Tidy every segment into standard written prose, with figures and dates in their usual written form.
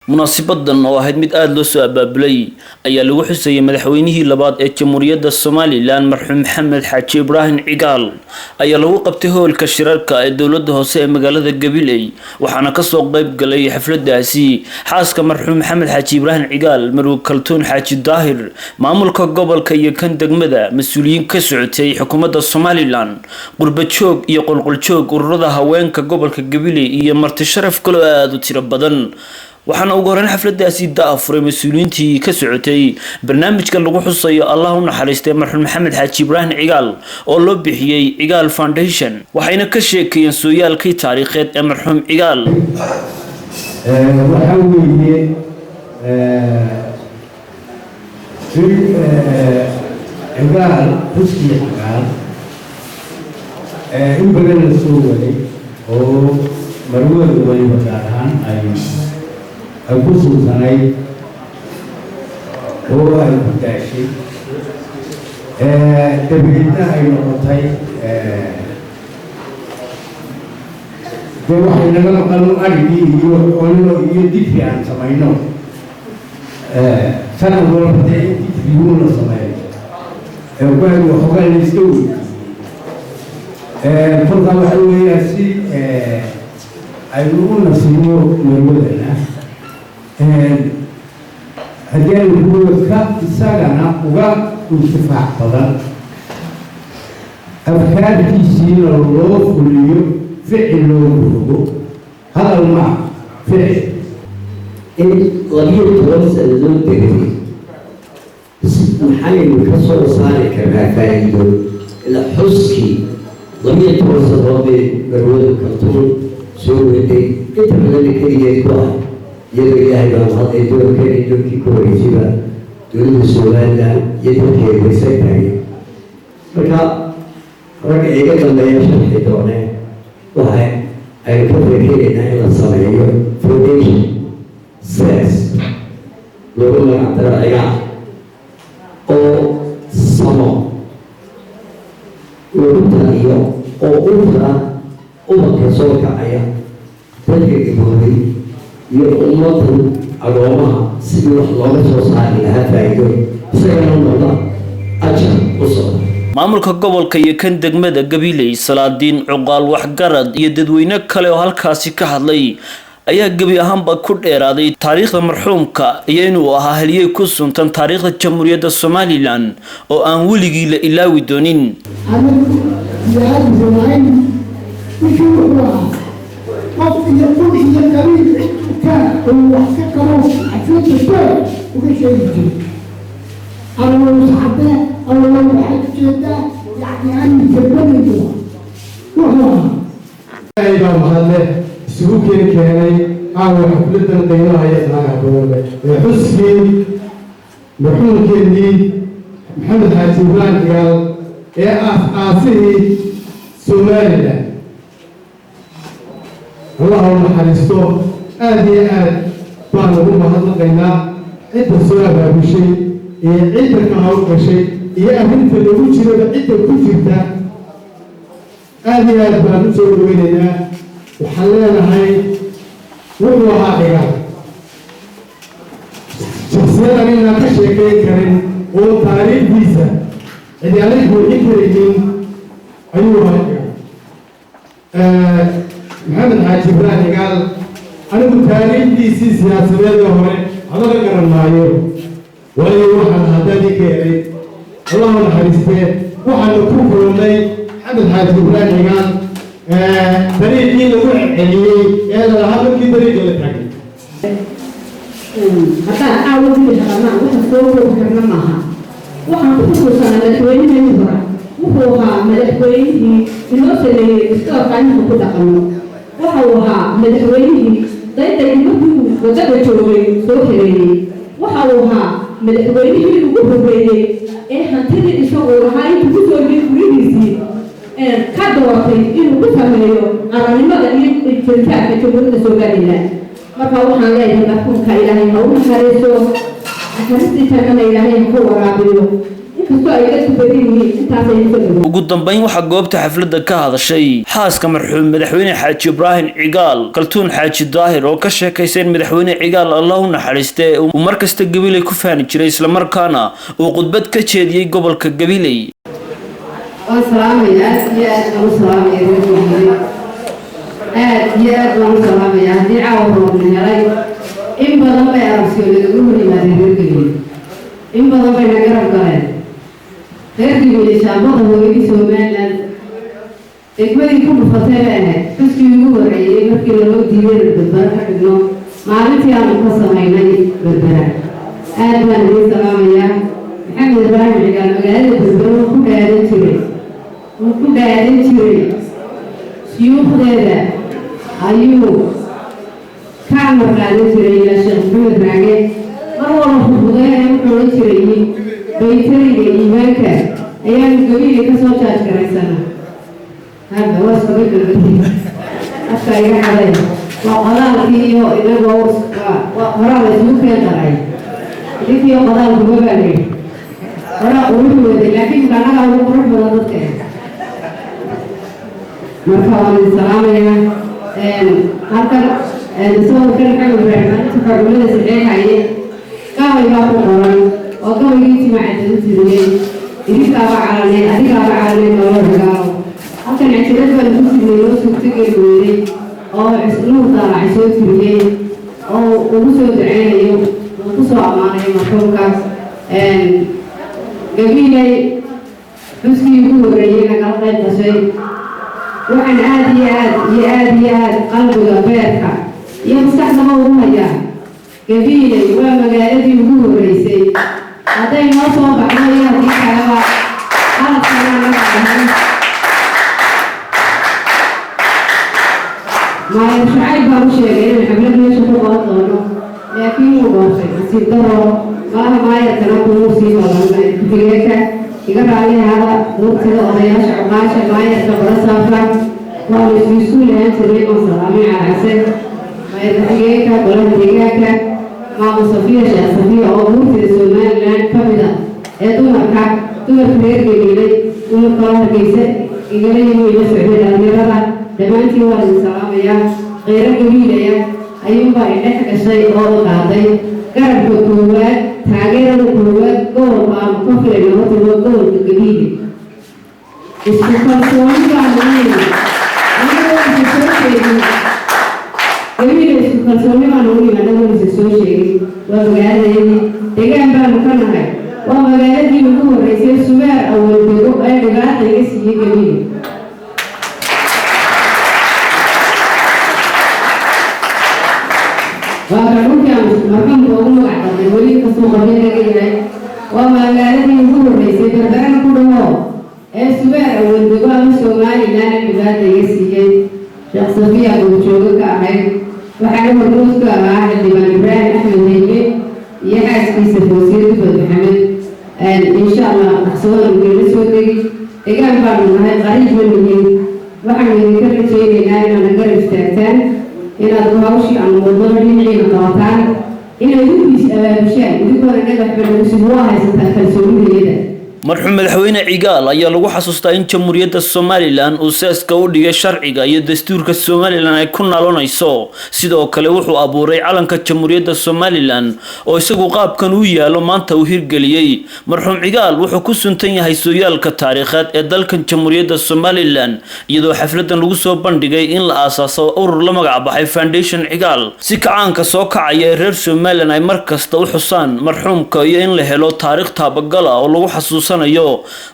Munaasibadan oo ahayd mid aada loo soo abaabulay ayaa lagu xusayay madaxweynihii labaad ee Jamhuuriyadda Somaliland, marxuum Maxamed Xaaji Ibraahim Cigaal, ayaa lagu qabtay hoolka shirarka ee dowladda hoose ee magaalada Gabiley. Waxaana kasoo qeyb galay xafladaasi xaaska marxuum Maxamed Xaaji Ibraahim Cigaal, Marwe Kaltuun Xaaji Daahir, maamulka gobolka iyo kan degmada, mas-uuliyiin ka socotay xukuumadda Somaliland, qurbajoog iyo qolqoljoog, ururada haweenka gobolka Gabiley iyo marti sharaf kaloo aada u tiro badan. Waxaana ugu horeyn xafladaasi da-afuray mas-uuliyiintii ka socotay barnaamijka lagu xusayo Allah u naxariistay marxuum Maxamed Xaaji Ibraahim Cigaal oo loo bixiyey Cigaal Foundation, waxayna ka sheekeeyeen sooyaalkii taariikheed ee marxuum Cigaal. Waxaa weeye Cigaal, xuskii Cigaal in badan la soo waday oo marwada weliba gaar ahaan ay ku suugsanayd oo ay ku daashay, dabadeedna ay noqotay dee waxay naga maqan adhigii iyo ololo iyo dikri aan samayno sanad walba, dee in dikriguu la sameeyo waxoogaa la iska weydiiyey. Kolkaa waxa weeyaan si aynu u nasiino marwadana, haddii aynu kuwa ka isagana uga intifaac badan, afkaartiisiina loo fuliyo, ficil loogu rogo, hadal maa, ficil. In 12 sannadood degay, maxaynu ka soo saari karnaa faa'iido? Ila xuskii 12 sannadood bay marwadu Kaltuun soo waday, inta badanna keligeed ku ah, iyadoo Ilaahay baa mahad ee doorkeeni doorkii ka horeysayba dowladda Somaliland iyo dadkeeda way taageen. Marka ragga iga dambeeya sharxi doonee, waxa aynu ka fekereynaa in la sameeyo foundation ses loogu magac daro Cigaal oo samo lagu taliyo oo u tara ubadka soo kacaya, dadka gaboobay iyo ummadan agoomaha, sidii wax looga soo saari lahaa faa'iido, isagana noqda ajar u socda. Maamulka gobolka iyo kan degmada Gabiley, salaadiin, cuqaal, waxgarad iyo dadweyne kale oo halkaasi ka hadlay ayaa gebi ahaanba ku dheeraaday taariikhda marxuumka iyo inuu ahaa haliyey ku suntan taariikhda Jamhuuriyadda Somaliland oo aan weligii la ilaawi doonin. Anagu siyaasadiisa ninkii wuxuu ahaa qof iyo qul iyo qabiil ciduu ka uu wax ka qabo xafladda beer uga sheegi jiray. Allow saxadee, allow waxaad ujeedaa, yacni ani kelmadaydu wuxuu ahaa. Ilaahay baa mahadle isugu keenay caawa xafladan qiimaha iyo qiimaha badan leh ee xuskii marxuumkeennii Maxamed Xaaji Ibraahim Cigaal ee aas-aasihii Somaliland. Allah u naxariisto. Aada iyo aad baan ugu mahadnaqaynaa cidda soo abaabushay iyo cidda ka hawl gashay iyo arrinta lagu jiraba cidda ku jirta. Aada iyo aad baan u soo dhaweynaynaa. Waxaan leenahay wuxuu ahaa Cigaal shaksiyadan inaan ka sheekayn karin oo taariikhdiisa cidi aanay buuxin karaynin ayuu ahaa Cigaal, Maxamed Xaaji Ibraahim Cigaal. Anigu taariikhdiisii siyaasadeedee hore waxba ka garan maayo, waayo waxaan haddaadii ka helay, Allahu naxariistee, waxaanu ku kulannay Maxamed Xaaji Ibraahim Cigaal dariiqii lagu celceliyey ee lalahaa markii dariiqa la taagay. Haddaan caawa dili hadalnaan, waxaan soo koobi karna maaha. Waxaan ku xusuusanaa madaxweynihii hore wuxuu ahaa madaxweynihii inoo sameeyey istoorka inaan ku dhaqanno. Waxa uu ahaa madaxweynihii daydaygii markii uu waddada joogay soo xereeyey. Waxa uu ahaa madaxweynihii ugu horreeyey ee hantidii isagu lahaa intuu kusoo gurigiisii ka doortay inuu ku sameeyo qarannimada iyo jiritaanka Jamhuuriyadda Somaliland. Marka waxaan leeyahay, marxuumka Ilaahay ha u naxariiso, naxariistii jannana Ilaahay ha ka waraabiyo. Inkastoo Inkastoo ay dadku badan yihiin, intaasay kusoo. Ugu dambeyn waxaa goobta xafladda ka hadashay xaaska marxuum madaxweyne Xaaji Ibraahim Cigaal, Kaltuun Xaaji Daahir, oo ka sheekaysay in madaxweyne Cigaal, Allah u naxariiste, uu mar kasta Gabiley ku faani jiray, islamarkaana uu khudbad ka jeediyey gobolka Gabiley. Waan salaamaya, aad iyo aad baan u salaamaya reer Gabiley, aad iyo aad baan u salaamaya. Haddii caawa roobna helay, in badan bay arabsiyo nagaga hor yimaadeen reer Gabiley, in badan bay na garab galeen reer Gabiley. Shaambada hooyadii Somaliland, degmadii ku dhufatay bay ahayd. Xuskii ugu horreeyey markii laloo diiday inaan Berbera ka dhigno, maalintii aanu ka samaynay Berbera. Aad baan idiin salaamayaa. Maxamed Ibraahim Cigaal magaalada Berbera wuu ku dhaadan jiray, wuu ku dhaadan jiray. Shuyuukhdeeda ayuu ka amar qaadan jiray, ilaa Sheekh Maxamed Raage. Mar walba khudbudeynaya wuxuu odhan jiray: "Baytariga iimaanka ayaanu Gabiile ka soo jaaj garaysana." Hadda waa iskaga galbadi, afka iga xaday. Waa qodaalkii iyo inagoo horaa la isugu keen daray, idinkiiyo qodaalkuba baa layidhi horaa qurux waday, laakiin anagaa ugu qurux badan dadka. Marka waan idin salaamayaa. Halkan sawirkan Maxamed Ibraahim maalinta xornimada saxeexaye gabay baa ku qoran, oo gabaygii timacada u tiriyey: "Idinkaaba calanay, adigaaba calanay, nolol Cigaalo." Halkan ictirad baan ku sidnay loo suurtogeli weynay, oo Nuur Daalacay soo tiriyey, oo ugu soo duceynayo, uu ku soo ammaanayo marxuumkaas. Gabiiley xuskii ugu horreeyey nagala qayb gashay. Waxaan aada iyo aad iyo aada iyo aad qalbiga, beerka iyo maskaxdaba ugu hayaa, Gabiiley waa magaaladii ugu horreysay. Hadday noo soo baxdo iyo haddii kaleba, qaladkana anaga ahan. Maalin Shacayb baan u sheegay inaan xaflad meesha ku qaban doono, laakiin wuu dhoofay, nasiib daro. Malaha maayarkana kumuu sii badan ku-xigeenka. Iga raali ahaada buurtida, odayaasha, cuqaasha, maayarka, barasaafka. Waanu isku iskuul ahaan jirnay. Oon salaamay Calacase, maayar ku-xigeenka, golaha deegaanka, maamo Safiya, Sheekh Safiya, oo buurtida Somaliland ka mid ah ee dumarka, dumarka reer Gabiiley, dumarka oo Hargeysa igala yimi, ila socday, dhalinyarada dhammaantiin waan idin salaamayaa. Kheyro Gabiilaya ayuunbaa idhex gashay oo qaaday garabka koowaad, taageerada koowaad. Gobolka aanu ka filayno horta waa gobolka Gabiile. Isku kalsooni baanu nimi, anagoo isa soo sheegin. Gabiile isku kalsooni baanu u nimi, anagoo isa soo sheegin. Waa magaaladayadii, degaan baanu ka nahay. Waa magaaladii ugu horreysay Subeer Awal dego ee dhibaata iga siiyey Gabiile. Waa ka dhulkii aan marxuumka ugu magac darnay, weli inkastuu qabyo naga yahay. Waa magaaladii ugu horreysay, Berberana ku dhaho, ee Subeer Awal dego ama Somaliland ee dhibaata iga siiyey. Sheekh Safiya goobjoogo ka ahayd, waxaana hormuud ka ahaa Xildhibaan Ibraahim Axmed Haybe iyo xaaskiisa Foosiye Dufad Maxamed. Insha Allah dhaqsawaanu idinla soo degi. Degaan baanu nahay, qariib ma nihin. Waxaanu idinka rajaynaynaa inaad garab istaagtaan, inaad hawshii aanu wadnada dhinaciina qabataan, inaad idinku is abaabushaan, idinkoona dhagax ba nagu waa haysataa kalsoonidayada. Marxuum madaxweyne Cigaal ayaa lagu xasuustaa in Jamhuuriyadda Somaliland uu seeska u dhigay sharciga iyo dastuurka Somaliland ay ku nalonayso. Sidoo kale wuxuu abuuray calanka Jamhuuriyadda Somaliland, oo isagu qaabkan uu yaalo maanta uu hirgeliyey. Marxuum Cigaal wuxuu ku suntan yahay sooyaalka taariikheed ee dalkan Jamhuuriyadda Somaliland, iyadoo xafladan lagu soo bandhigay in la aasaaso urur la magac baxay Foundation Cigaal, si kacaanka soo kacaya ee reer Somaliland ay mar kasta u xusaan marxuumka, iyo in la helo taariikh taabagal ah oo lagu xasuusanayo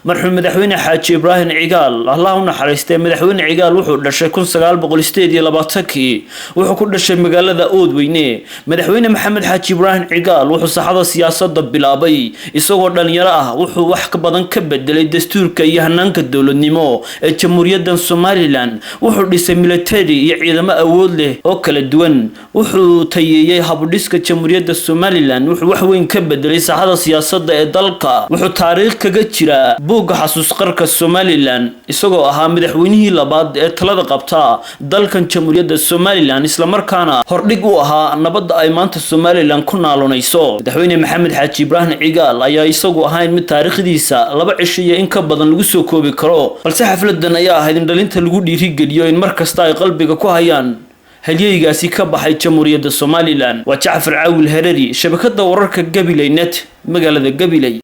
marxuum madaxweyne Xaaji Ibraahim Cigaal, Allah u naxariistay. Madaxweyne Cigaal wuxuu dhashay 1928-kii, wuxuu ku dhashay magaalada Oodweyne. Madaxweyne Maxamed Xaaji Ibraahim Cigaal wuxuu saaxada siyaasadda bilaabay isagoo dhalinyaro ah. Wuxuu wax ka badan ka bedelay dastuurka iyo hanaanka dowladnimo ee Jamhuuriyaddan Somaliland. Wuxuu dhisay military iyo ciidamo awood leh oo kala duwan. Wuxuu tayeeyey habudhiska Jamhuuriyadda Somaliland. Wuxuu wax weyn ka bedelay saaxada siyaasadda ee dalka. Wuxuu taariikh ka kaga jira buugga xasuusqarka Somaliland, isagoo ahaa madaxweynihii labaad ee talada qabta dalkan Jamhuuriyadda Somaliland, islamarkaana hordhig u ahaa nabadda ay maanta Somaliland ku naalonayso. Madaxweyne Maxamed Xaaji Ibraahim Cigaal ayaa isagu ahayn mid taariikhdiisa 2 cisho iyo in ka badan lagu soo koobi karo, balse xafladan ayaa ahayd in dhalinta lagu dhiirigeliyo in mar kasta ay qalbiga ku hayaan halyeygaasi ka baxay Jamhuuriyadda Somaliland. Waa Jacfar Caawil Hereri, shabakada wararka Gabiley Net, magaalada Gabiley.